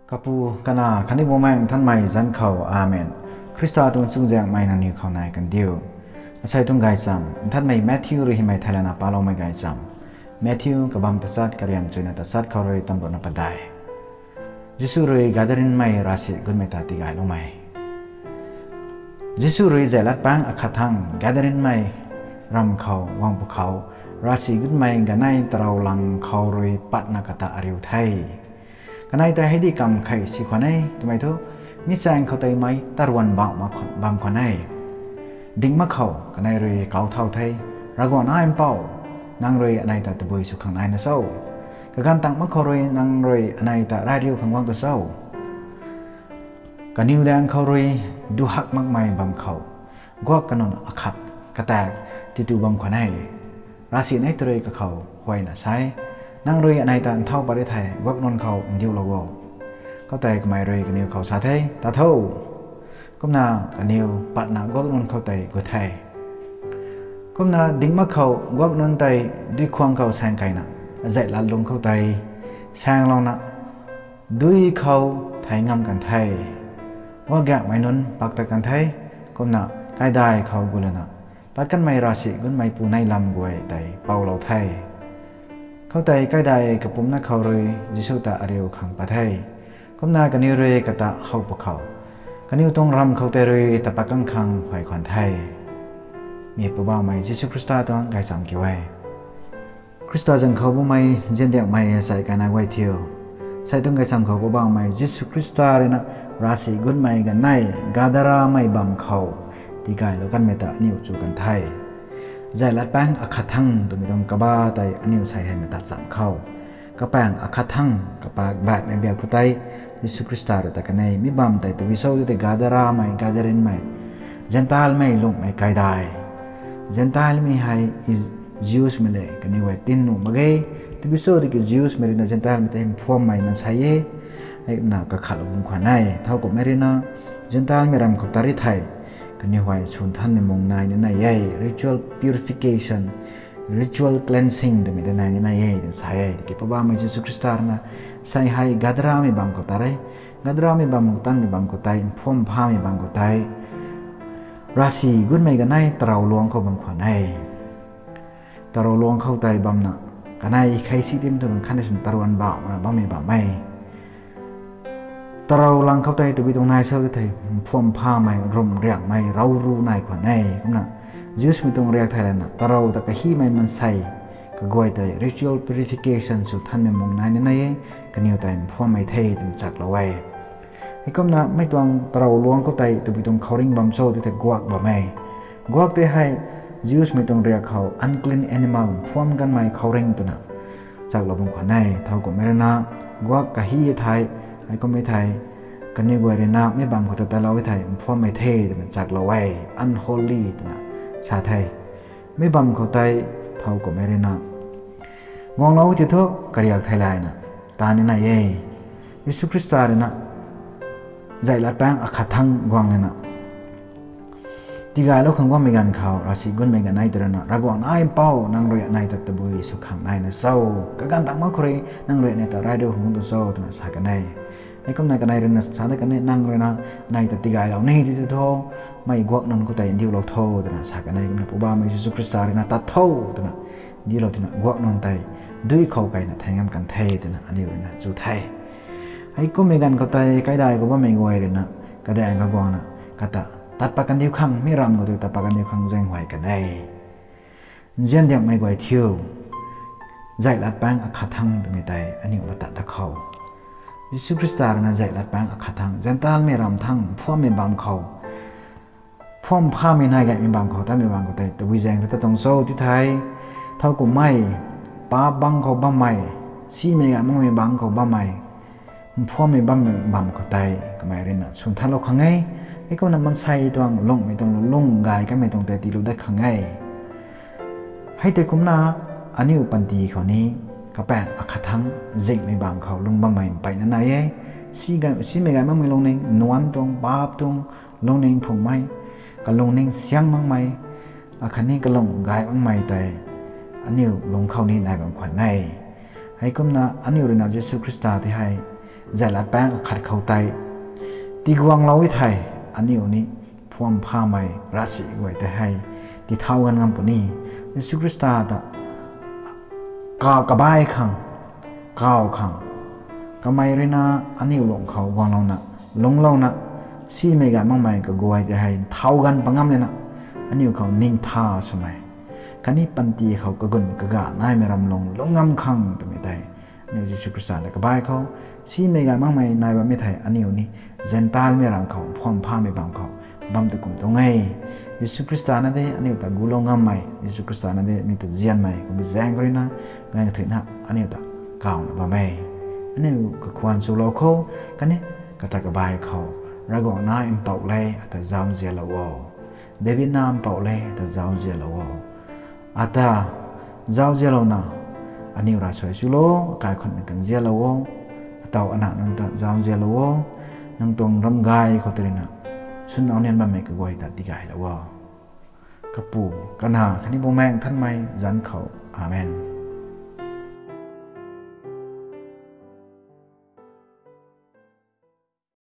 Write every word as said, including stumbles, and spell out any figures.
Kapu, Kanac khatni Bumaengh Nthanmei zanc khou, Amen. Khrista tuang chuzaenghmei nangniw khou nai kandiu. Asei tuang gaychamv Nthanmei Matthew rui hymei thei lana paloumei gaychamv. Matthew kabamv tachat, karian chuyna tachat khou rui tamruhna padeih. Jisu rui Gadarinmei ravsic gutmei ta tigayloumei. Jisu rui zailat paengc akhat thangc Gadarinmei ramv khou guang pwkhou, ravsic gutmei ganei tarou lang khou rui patna kata ariu the. Kanei tei hei di kamv khei si khwan e twmei thu, mi chaeng khou tei mei taruan bauh mak khwan, bam khwan e. Ding mak khou kanei rui kauc thau the, Ravguangc Nac Mpouh, nang rui anei ta tabui sw khang naina cho? Kaganv tang mak khou rui nang rui anei ta rey riu khang guang ta cho? Kaniw daeng khou rui duhak makmei bam khou guak kanunc akhat kataek titu bam khwan e. Ravsic nei tw rui kakhou huayna sa e, Nang rui anei ta nthau pat ri thei guak nunc khou ndiulou o. Khoutei kamei rui kaniw khou sa the, Tat tho. Kumna kaniw patna guak nunc khou tei gut the. Kumna ding mak khou guak nunc tei duikhwang khou saeng keyna, zailat lung khou tei saenglouna dui khou thei ngam kan the. Guak gaenghmei nunc pak tat kan the. Kumna kaidai khou gulana, pat kanmei ravsic gutmeipu nei lam guay tei poulou the. Khoutei kaidai kapumcna khou rui Jisu ta ariu khang pat the. Kumna kaniw rui kata how pwkhou, kaniw tuang ramv khou tei rui tapat kang khang huay khwan the. Mi Poubauhmei Jisu Khrista tuang gaychamv kiu e. Khrista zanc khou bumei nziandiakmei asei kaina guay thiu. Asei tuang gaychamv khou Poubauhmei Jisu Khrista rui na ravsic gutmei ganei Gadaramei bam khou tigaylou kanmei ta aniu chu kan the. Zailat paengc akhat thangc twmei tuang kaba tei aniu sei heina tat cham khou, kapaengc akhat thangc kapak baihmei biak khou tei Jisu Khrista rui ta kanei mi bam tei tabui cho tei Gadaramei, Gadarinmei, Gentilemei lungmei kaidai. Gentilemei hei Jewsmei le kaniw hei tin nuh mak ge. Tabui cho tiki Jewsmei rui na Gentilemei tei mphuammei maansei e. Hei na kakhatlou bam khwan e. Thowkumhmei rui na Gentilemei ramv khou tat ri thei, kaniw hei swn thanmei mung nai ni nai e. Ritual purification, ritual cleansing twmei ta nai ni nai e twna sa e. Tiki Poubauhmei Jisu Khrista rui na sei hei Gadaramei bam khou tat re. Gadaramei bam khou tanmei bam khou tei, mphuam phamei bam khou tei, ravsic gutmei ganei tarou luang khou bam khwan e. Tarou luang khou tei bamna, kanei khei si tim tu khatni sin taruan bauhna bammei bam e. Tarou lang khou tei tabui tuang nai cho thei, mphuam phamei, rumh riakmei, rou ru nai khwan e. Kumna Jewsmei tuang riak thei lana tarou ta kahimei maansei kaguay tei ritual purification sw thanmei mung nai ni nai e. Kaniw tei mphuammei the twna chaklou e. Heikumna mei tuang tarou luang khou tei tabui tuang khouringh bam cho tei thei guak bam e. Guak tei hei Jewsmei tuang riak khou unclean animal, mphuam kanmei khouringh twna chaklou bam khwan e. Thowkumhmei rui na guak kahi thei, heikummei thei, kaniw guay rui na mi bam khou ta tatlou e thei mphuammei the twna chaklou e, unholy twna sa the. Mi bam khou tei thowkumhmei rui na guanglou ti thu kariak thei layna tat ni nai e. Jisu Khrista rui na zailat paengc akhat thangc guang lana tigaylou khang guangmei ganv khou ravsic gutmei ganei tei rui na, Ravguangc Nac Mpouh, nang rui anei ta tabui sw khang naina cho? Kaganv tang mak khou rui nang rui anei ta rey riu khang guang ta cho? Twna sa kan e. Heikumna kanei rui na sa dat kan e, Nang rui na anei ta tigaylou ni ti tu tho, mei guak nunc khou tei ndiulou tho, twna sa kan e. Kumna Poubauhmei Jisu Khrista rui na tat tho twna ndiulou twna guak nunc tei dui khou keyna thei ngam kan the twna aniu rui na chu the. Heikummei ganv khou tei kaidai khou bammei guay rui na kadaeng kaguangna kata tat pat kandiu khang, mi ramv khou tei tat pat kandiu khang zaenghuay kan e. Nziandiakmei guay thiu, zailat paengc akhat thangc twmei tei aniu matat da khou, Jisu Khrista rui na zailat paengc akhat thangc Gentilemei ramv thangc mphuammei bam khou, mphuam phamei nai gaymei bam khou tatmei bam khou tei tabui zaeng ta tat tuang cho ti thei, thowkumhmei paap bang khou bammei, simei gay makmei bang khou bammei, mphuammei bammei bam khou tei kamei rui na swn thanlou khang e. Heikumna maansei tuang lungmei tuang lung gay kanmei tuang tei tiilou dat khang e. Hei tei kumna aniu panty khou ni kapaengc akhat thangc zinghmei bam khou lung bammei mpeyna nai e. Si gay, simei gay makmei lungning, nuanc tuang, paap tuang, lungning phungmei, kalungning siang makmei, akhatni kalung gay makmei tei aniu lung khou ni nai bam khwan e. Heikumna aniu rui na Jisu Khrista ti hei zailat paeng akhat khou tei tiguanglou e thei, aniu ni phuam phamei ravsic guay tei hei tithau ganv ngam puni. Jisu Khrista ta ka kabai khang, kaw khang, kamei ruina aniu lung khou guanglouna, lungclouna, simei gay makmei kaguay tei hei thau ganv pa ngam lana, aniu khou ningtha swmei khatni panty khou kagun kaga naimei ramlung lungc ngam khang twmei tei aniu Jisu Khrista ta kabai khou, simei gay makmei nai bammei thei aniu ni Zentelmei ram khou, phuam phamei bam khou bam tu kum tuang e. Jisu Khrista na de aniu ta gulou ngammei, Jisu Khrista na de aniu ta nzianmei kummei zaeng khou ruina, ganv kathuina aniu ta kawna bam e. Aniu kakhwan chulou khou, khatni kata kabai khou, Ravguangc na mpouh le, ata zauzianlou o. David na mpouh le, ata zauzianlou o. Ata zauzianlouna, aniu ravsuai chulou, akai khunmei ta nzianlou o. Ataw ana nunc ta zauzianlou o. Nang tuang ramgay khou tei ruina, swn aunian bammei kaguay ta tigaylou o. Kapu, Kanac khatni Bumaengh Nthanmei zanc khou. Amen.